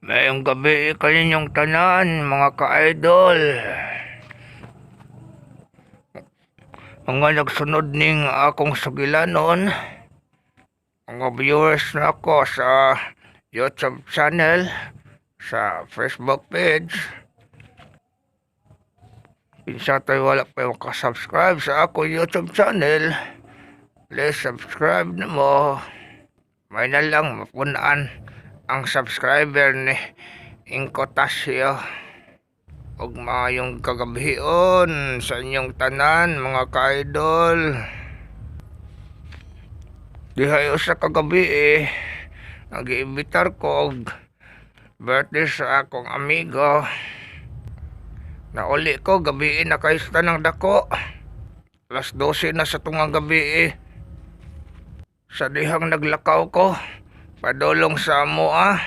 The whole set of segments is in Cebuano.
Maayong gabii kaninyong tanan, mga ka-idol. Mga nagsunod ning akong sugilanon, mga viewers na ako sa YouTube channel, sa Facebook page. Kinsa to'y wala pa maka-subscribe sa ako YouTube channel, please subscribe na mo. May na lang mapunaan ang subscriber ni Inko Tasio. Ug maayong kagabhion sa inyong tanan, mga ka-idol. Dihay usa ka gabi eh, nag-iimbitar ko og birthday sa akong amigo. Nauli ko, gabi na kaayo sa tanang dako. Alas 12 na sa tungang gabi eh. Sa dihang naglakaw ko, padulong sa amoa,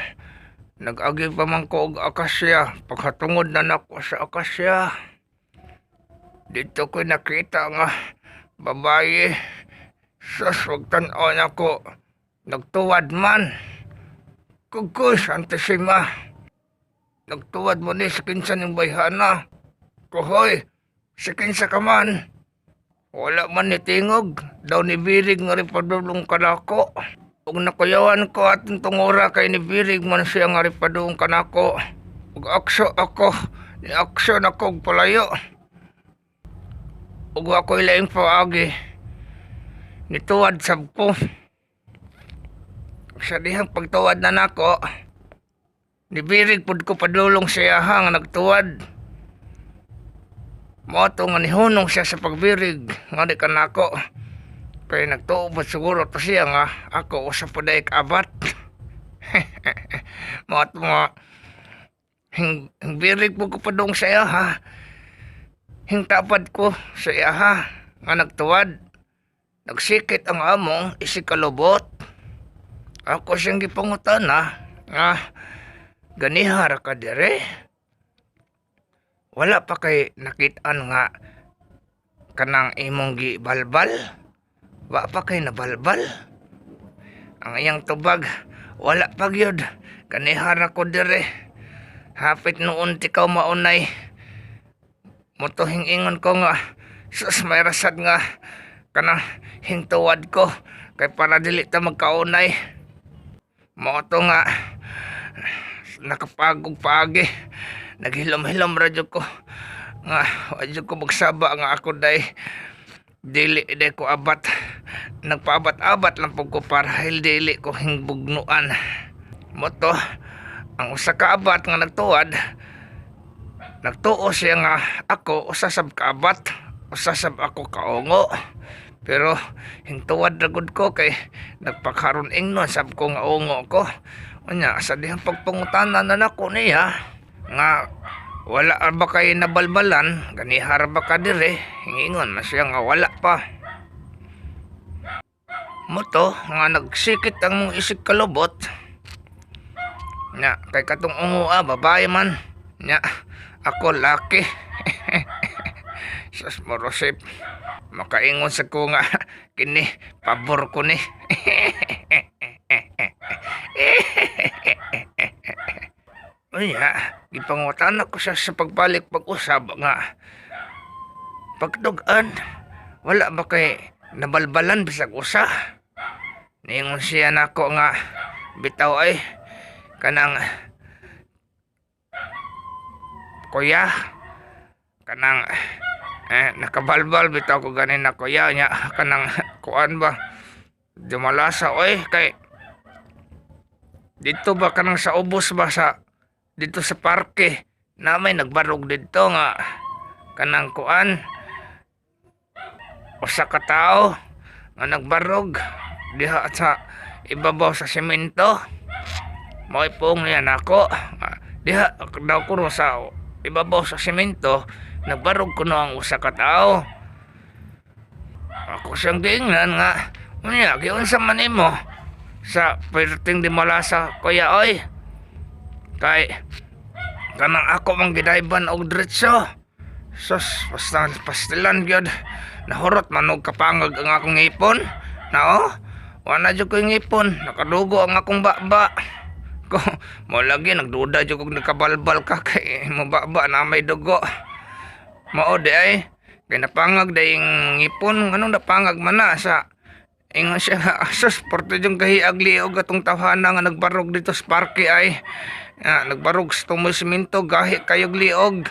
nag-agi pa man ko og akasya. Paghatungod na nako sa akasya, didto ko nakita nga babaye. Sus, wag tan-aw nako. Nagtuwad man. Kukoy, Santisima. Nagtuwad mo ni sa kinsa ning bayhana. Kuhoy, sa kinsa ka man. Wala man ni tingog. Daw ni birig nga rin padulong kanako. Ug nakuyawan ko atong tungura kay ni birig man siya nga rin padulong kanako. Ug akso ako, ni aksyon ako og palayo. Ug ako'y laing paagi. Nituwad sab ko. Sa dihang pagtuwad na nako, nibirig pud ko padulong siya ha nga nagtuwad. Mao to nga nihunong siya sa pagbirig nga di kanako. Kay nagtuo pa siguro to siya nga ako usa pa day kaabat. Mao to nga hingbirig po ko padung sa iya ha. Hingtapad ko sa iya ha nga nagtuwad. Nagsikit ang among isig kalubot. Ako siyang gipangutana nga ganiha ra ka dire. Wala pa kay nakitaan nga kanang imong gibalbal. Wa pa kay nabalbal. Ang iyang tubag, wala pa gyud. Ganiha ra ko dire. Hapit noon ti kaw maunay. Moto ingon ko nga sus, may rasad nga kanang hingtuwad ko kay para dili ta magkaunay. Mao to nga nakapagog paagi. Naghilom-hilom ra jud ko nga wa jud ko magsaba nga ako day dili day ko abat. Nagpaabat-abat lang pud ko para dili ko hingbugnuan. Mao to ang usa ka abat nga nagtuwad, nagtuo siya nga ako usa sab ka abat, usa sab ako kaungo. Pero hingtuwad ra gud ko kay nagpakaron ingnon sab ko nga ungo ko. Unya sa dihang pagpangutana na nako niya nga wala ba kay nabalbalan, ganiha ra ba ka dire, hingingon man siya nga wala pa. Mao to nga nagsikit ang mong isig kalubot. Nya kay katong ungo ah, babae man. Nya ako laki. Sus morosip. Makaingon sa ko nga kini pabor ko ni. Unya, gipangutana ko siya sa pagbalik pag-usab nga pagdugan, wala ba kay nabalbalan bisag usa? Ningon siya nako nga bitaw ay kanang kuya, kanang eh, nakabalbal bitaw ko ganin na kuya. Nya kanang kuan ba, dumalasa oy, kay dito ba kanang sa ubos ba sa dito sa parke na may nagbarog dito nga kanang kuan, usa ka tawo nga nagbarog diha sa ibabaw sa semento. Mao pong niya nako diha daw kuno sa ibabaw sa semento nagbarog kuno ang usa ka tawo. Ako siyang giingnan nga unya giunsa man nimo sa perting di malasa, kuya oy, kay kanang ako mang gidayban og diretso. Sus, basta pastilan gyud, nahurot man og kapangag ang akong ngipon nao. Wala jud ko ngipon, nakadugo ang akong baba. Ko mo lagi nagduda jud kog nakabalbal ka kay mababa na may dugo. Mao di ay kay napangag dayng ngipon, anong napangag man na sa ingon siya nga, "Sus, porte yung kahiag liog atong tawhana nga nagbarog dito sa parke ay. Ah, nagbarog sa tumoy simento, gahi kayog liog.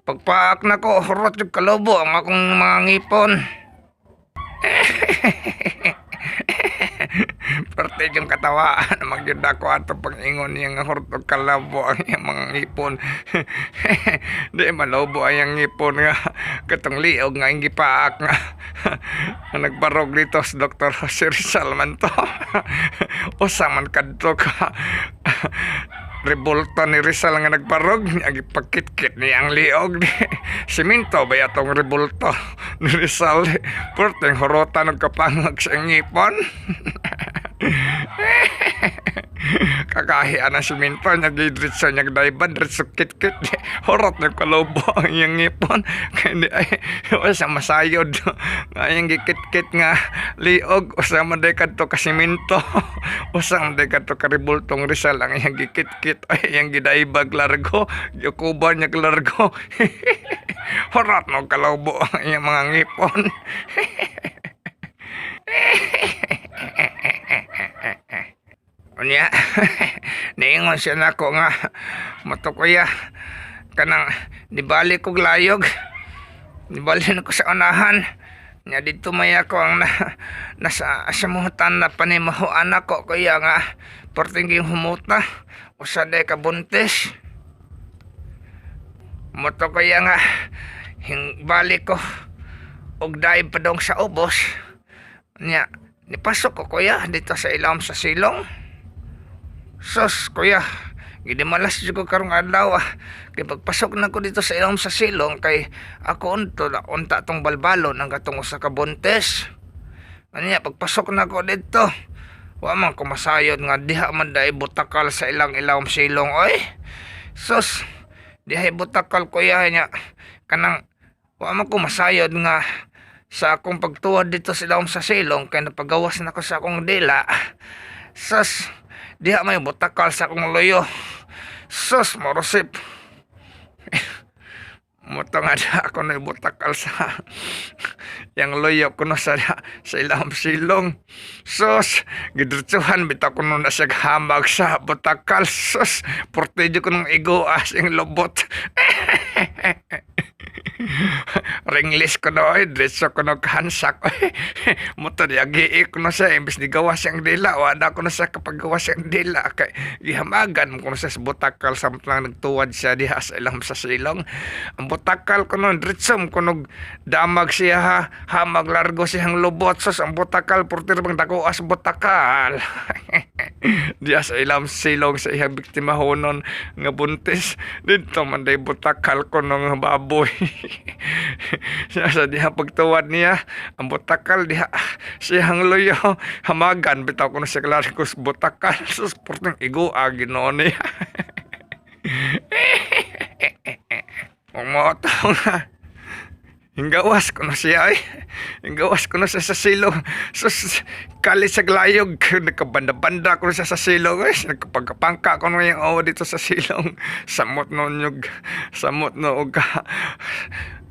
Pagpaak na ko, hurot yung kalobo ang akong mga ngipon." Parte yung katawaan magyud ako ato pag-ingon niya nga hurot og kalabo ang iyang mga ngipon. Di malobo ang iyang ngipon nga katong liog nga iyang gipaak nga nga nagbarog dito sa Dr. Jose Rizal man to. Usa man kadto ka rebulto ni Rizal nga nagbarog niya, gipagkitkit niya ang liog. Simento ba atong rebulto ni Rizal? Porteng horotan og kapangag sa ngipon. Kakahian ang simento niya, gidritso niya dayban, diretso kitkit, horot ng kalobo ang iyang ngipon. Kaya di ay usa masayod nga iyang gikitkit nga liog, usa man day kadto ka simento, usa man day kadto ka rebultong Rizal ang iyang gikitkit ay iyang gidaybag largo, gikuban niya largo, horot mo kalobo ang iyang mga ngipon. Unya, niingon siya nako nga, "Moto kuya, kanang nibalik kog layog, nibalik ko sa unahan. Nya dito may ako ang na, nasa asamutan na panimahuan ako kuya nga portinging humuta, usa day ka buntis. Moto kuya nga hing balik ko og dive pa dong sa ubos. Nya nipasok ko kuya dito sa ilawom sa silong. Sus kuya, gidimalas jud ko karong adlaw ah. Kay pagpasok na ko dito sa ilawom sa silong kay ako unto na unta tong balbalon ang katong usa ka buntis. Anya pagpasok na ko dito, wa man ko masayod nga diha man dai butakal sa ilang ilawom silong oy. Sus, diha butakal kuya nya kanang wa man ko masayod nga sa akong pagtuwad dito sa ilawom sa silong kay napagawas na ko sa akong dila. Sus, diha may butakal sa akong luyo. Sus, morosip. Moto nga diha ako na butakal sa yang luyo kuno sa ilawom silong. Sus, gidretsuhan bitaw kuno na siya hamag sa butakal. Sus, portejo ko nung igo as yung lobot. Ringless ko no, eh, diretso ko no kahansak. Moto di agi ko no siya, imbes ni gawas siyang dila, wala ko na siya kapag gawas siyang dila. Kay gihamagan mo ko na siya sa butakal samtang nagtuwad siya diha sa ilang sa silong. Ang butakal ko no, diretso mo ko nog damag siya ha, hamag largo siyang lubot. Sus, ang butakal, portir bang dako as butakal. Diya sa ilang silong sa iyang biktima honon nga buntis. Dito man day butakal ko nga baboy. Siya sa diha pagtuwad niya, ang butakal diha siyang luyo hamagan bitaw ko na siya klaro sa butakal. Sus, porting igo Ginoo niya. Mo nga hinggawas ko na siya ay. Hinggawas ko na siya sa silong. Sus, kali sa glayog. Nagkabanda-banda ko na siya sa silong. Ay, nagkapagkapangka ko na yung awa dito sa silong. Samot no nyug. Samot no og ka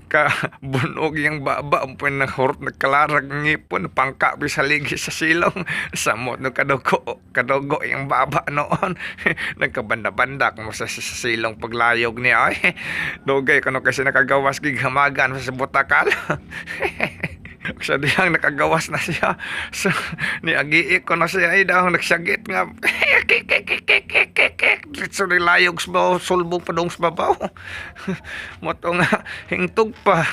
ka bunog yung baba ang pwede nahurot nagkalarag ng ngipon pangka sa ligi sa silong, samot no kadugo kadugo yung baba noon, nagkabanda-banda kung sa silong paglayog niya ay dugay kuno kasi nakagawas gihamagan sa butakal sa diyang nakagawas na siya. So, niagii ko na siya ay dahon nagsagit nga diretso ni layog sa babaw, sulbong pa dong sa babaw. Moto nga hingtog pa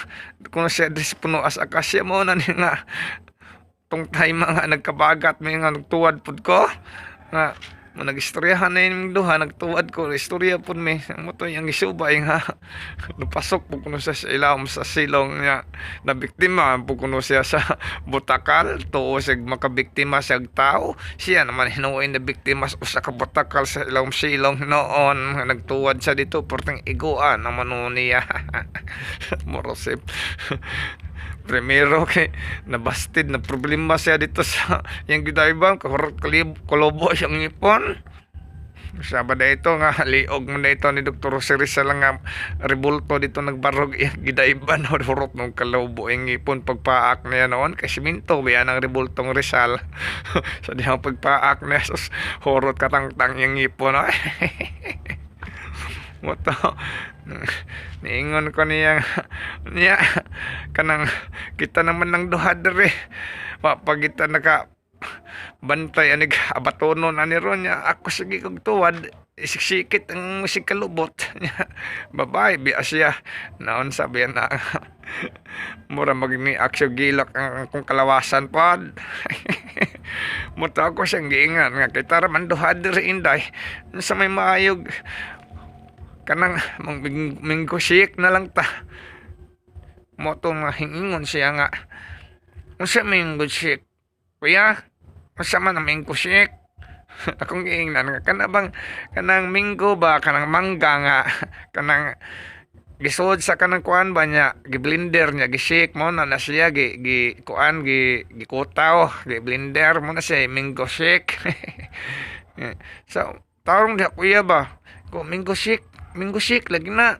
kung siya diri sa puno as akasya mo na ni nga tong time nga nagkabagat may nga nagtuwad pud ko nga mo nagistoryahan na yung duha, nagtuwad ko istorya pud mi mo to yung gisubay nga napasok po kuno siya sa ilawom sa silong niya, na biktima po kuno siya sa butakal. Tuo siya makabiktima siya og tao, siya naman hinuoy na biktima sa usa ka butakal sa ilawom silong noon. Nagtuwad siya dito, porteng iguan naman noon niya. Morosip primero kay nabastid na problema siya dito sa yang gidayban kahurot kalib kolobo siyang ngipon. Sa ba ito nga liog man na ito ni Dr. Jose Rizal nga rebulto dito nagbarog iyang gidaiban, hurot nung kalaubo ang ngipon pagpaak niya noon kay siminto biya ng rebultong Rizal. Sa dihang pagpaak niya, sus, hurot katangtang yung ngipon, no? Mo to niingon ko niya niya kanang kita naman ng duha diri, wa pa kita naka bantay anig abatonon ani ron niya. Ako sige kog tuwad, isiksikit ang musik kalubot niya. Babae biya siya naon sa biya na mura magni aksyo gilak ang akong kalawasan pod. Mo to ako siyang giingan nga kita ra man duha diri, inday, sa may maayog kanang mango shake na lang ta. Mo to nga hingingon siya nga, "Unsa mango shake, kuya? Unsa man ang mango shake?" Akong giingnan nga kana bang kanang mango ba, kanang mangga nga kanang gisod sa kanang kuan ba niya, gi-blender niya, gi-shake mo na na siya, gi gi kuan, gi gikutaw, gi blender mo na siya mango shake. So tarong diha, kuya, ba ko mango shake, mango shake lagi na,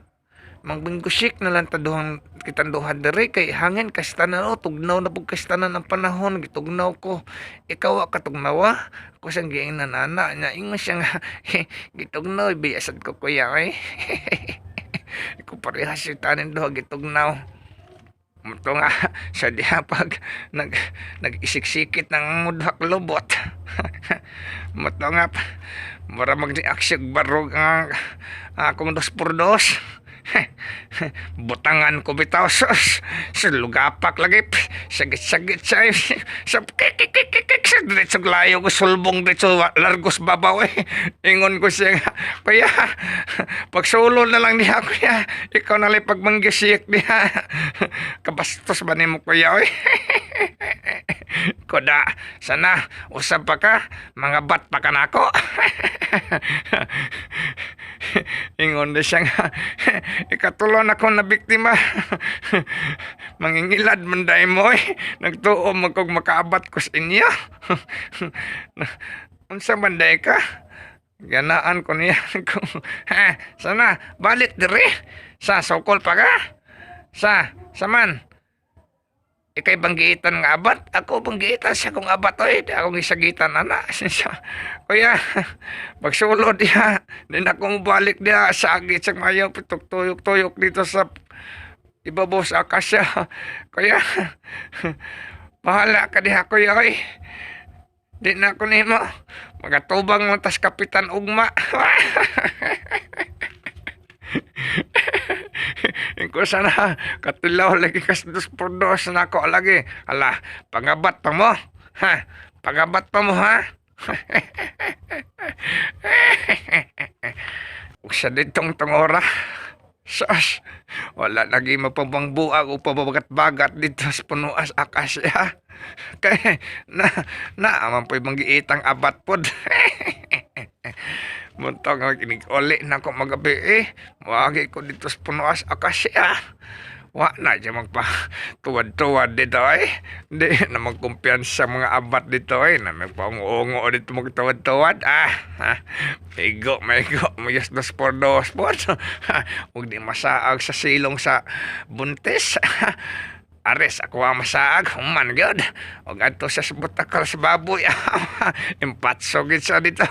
mang mango shake na lang ta duhang kitang duha diri kay hangin kastanan, oh, tugnaw na pug kastanan ang panahon, gitugnaw ko, ikaw wa ka tugnawa?" Ako siyang giingnan ana niya. Ingon siya nga, "Gitugnaw biya sad ko, kuya, oy." Ko parehas si tanin duha gitugnaw. Mo to nga sa diha pag nag isiksikit ng mudhak lubot, mo to nga mura mag-reaction barog ang akong dos por dos. Butangan ko bitaw, sus, sa lugapak lagi, sagit-sagit sa kikikikik sa diretso layo ko sulbong, diretso largos babaw eh. Ingon ko siya nga, "Kuya, pagsulo na lang niya, kuya, ikaw na lang pagmanggisik niya. Kabastos ba nimo, kuya, oy?" Kuda sana usab pa ka mga bat pa ka nako. Ingon na siya nga, "Ikatulo na ko na biktima. Mangingilad man dahil mo eh. Nagtuo man kog makaabat ko sa inyo. Unsa man day ka?" Ganaan ko niya. Kung, ha, sana, balik dire. Sa sokol pa ka? Sa, saman. Ikay banggitan nga abat? Ako banggitan siya kung abat oy. Di akong isagitan ana. Siya, "Kuya, pagsulo diha. Di na ako mobalik diha. Sagit sa mayo. Pitok tuyok-tuyok dito sa ibabaw sa akasya. Kuya, bahala ka diha, kuya, oy. Di na ako nimo. Magatubang mo tas Kapitan Ugma." Ingko sana, katilaw lagi kas dos por dos na ako lagi. Ala, pangabat pa mo. Ha? Pangabat pa mo, ha? Ug sa ditong tungora. Sus, wala lagi mapabangbuag o pabagat-bagat dito sa punuas akasya. Kay na na man po'y manggiitang abat pod. Munto nga uli na ko magabi eh. Moagi ko dito sa punuas akasya. Wa na siya magpa tuwad-tuwad dito eh. Di na magkumpiyansa mga abat dito eh. Na magpaungo-ungo dito magtuwad-tuwad. Ah, ha. Maigo, maigo. Mayas dos por dos po. Huwag di masaag sa silong sa buntis. Ares, ako ang masaag. Human gyud. Og adto sa butakal sa baboy. Impatso gid siya dito.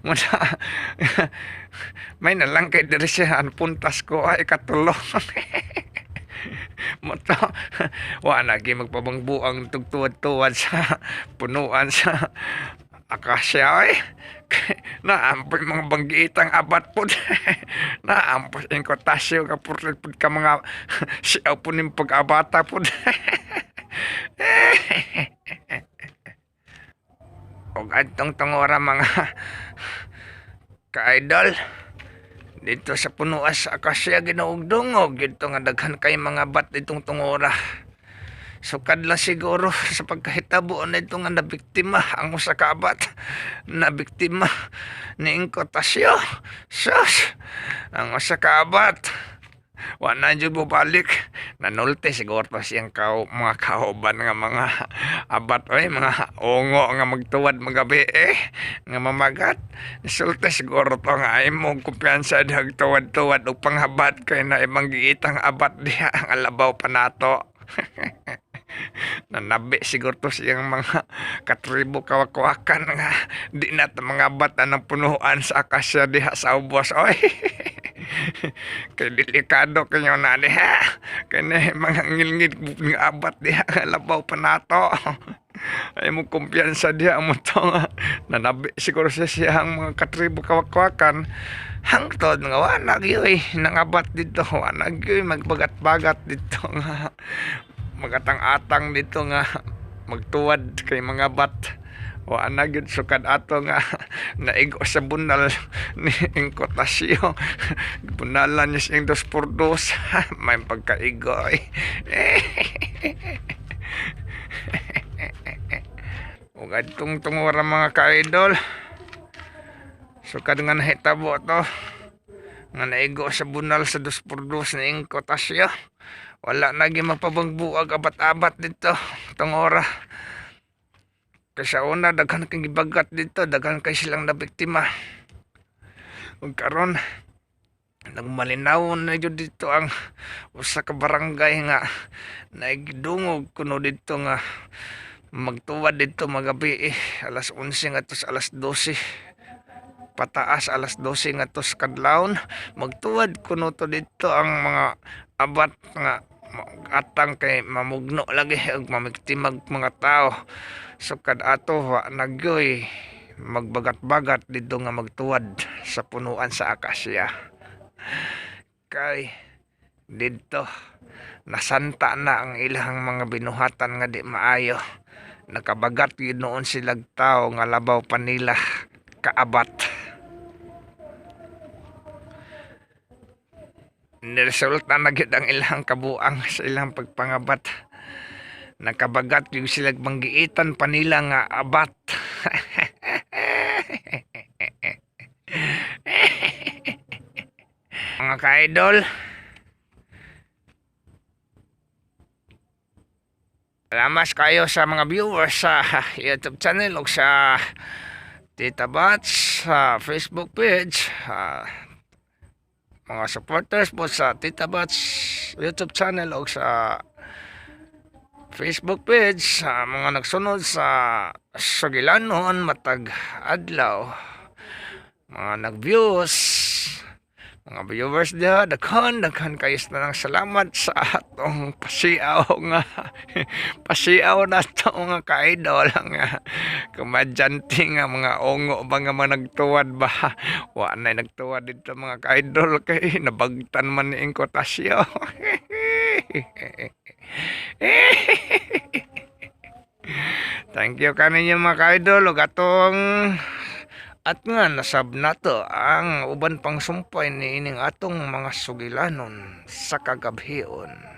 Muna, may nalang kay diri siya. Ang puntas ko ay katulo. Mo to, wa lagi magpabangbuang tugtuwad-tuwad sa punuan sa akasya ay. Naampoy mga banggiitang abat po. Naampos inkotasyo ka pud ka mga siyaw po ning pag-abata po. Og adtong tungora, mga ka-idol, dito sa punuas sa akasya, ginaugdungog dito nga daghan kay mga bat ditong tungora. Sukad lang siguro sa pagkahitabo na ito nga nabiktima ang usa ka abat, nabiktima ni Inkotasyo. Sus, ang usa ka abat. Wa na jud balik. Nanulte siguro to siyang mga kauban nga mga abat oy, mga ungo nga magtuwad magabi eh, nga mamagat. Nisulti siguro to nga ay mo kumpiyansa dihag tuwad-tuwad og panghabat kay na ibang giitang abat diha ang alabaw pa nato. Nanabi siguro to siyang mga katribo kawakwakan nga di na ta mga bata ng punuan sa akasya diha sa ubos oy. Kay delikado kayo na diha. Kay na mga ngilngid nga abat diha nga labaw pa nato. Ay mo kumpiyansa diha mo to nga nanabi siguro siya siyang mga katribo kawakwakan. Hangtod nga wa na gyud nangabat dito, wa na gyud magbagat-bagat dito nga magatang-atang dito nga magtuwad kay mga bat. Wa na gyud sukad ato nga naigo sa bunal ni Ingkotasyo. Bunalan niya siyang 2x2. May pagkaigo eh. Ug adtong tungora mga ka-idol. Sukad nga nahitabo to nga naigo sa bunal sa 2x2 ni Ingkotasyo. Wala na gyud mapabangbuag abat-abat dito tungora. Kay sa una daghan kay gibagat dito, daghan kay silang nabiktima. Ug karon nagmalinaw na jud dito ang usa ka barangay nga naigdungog kuno dito nga magtuwad dito magabi eh, alas 11 ngadto sa alas 12 pataas, alas 12 ngadto sa kadlawon magtuwad kuno to dito ang mga abat nga atang kay mamugno lagi ug mamiktimag mga tao. Sukad ato wa nagyoy magbagat-bagat dito nga magtuwad sa punuan sa akasya kay didto nasanta na ang ilang mga binuhatan nga di maayo. Nakabagat gyud noon silag tao nga labaw pa nila kaabat. Niresulta na gyud ang ilang kabuang sa ilang pagpangabat. Nakabagat gyud sila manggiitan pa nila nga abat. Mga ka-idol, salamat kayo sa mga viewers sa YouTube channel o sa Tita Bats sa Facebook page, mga supporters po sa Tita Bats YouTube channel o sa Facebook page, sa mga nagsunod sa Sugilanon matag adlaw, mga nag-views, mga viewers diha, daghan daghan kayo na ng salamat sa atong pasiaw nga pasiaw na to nga ka-idol nga komedyante nga mga ongo ba nga mga nagtuwad ba. Wa na nagtuwad dito mga ka-idol kay nabagtan man ni Ingkotasyo. Thank you kaninyo mga ka-idol ug atong at nga nasab nato ang uban pang sumpay ni ining atong mga sugilanon sa kagabhion.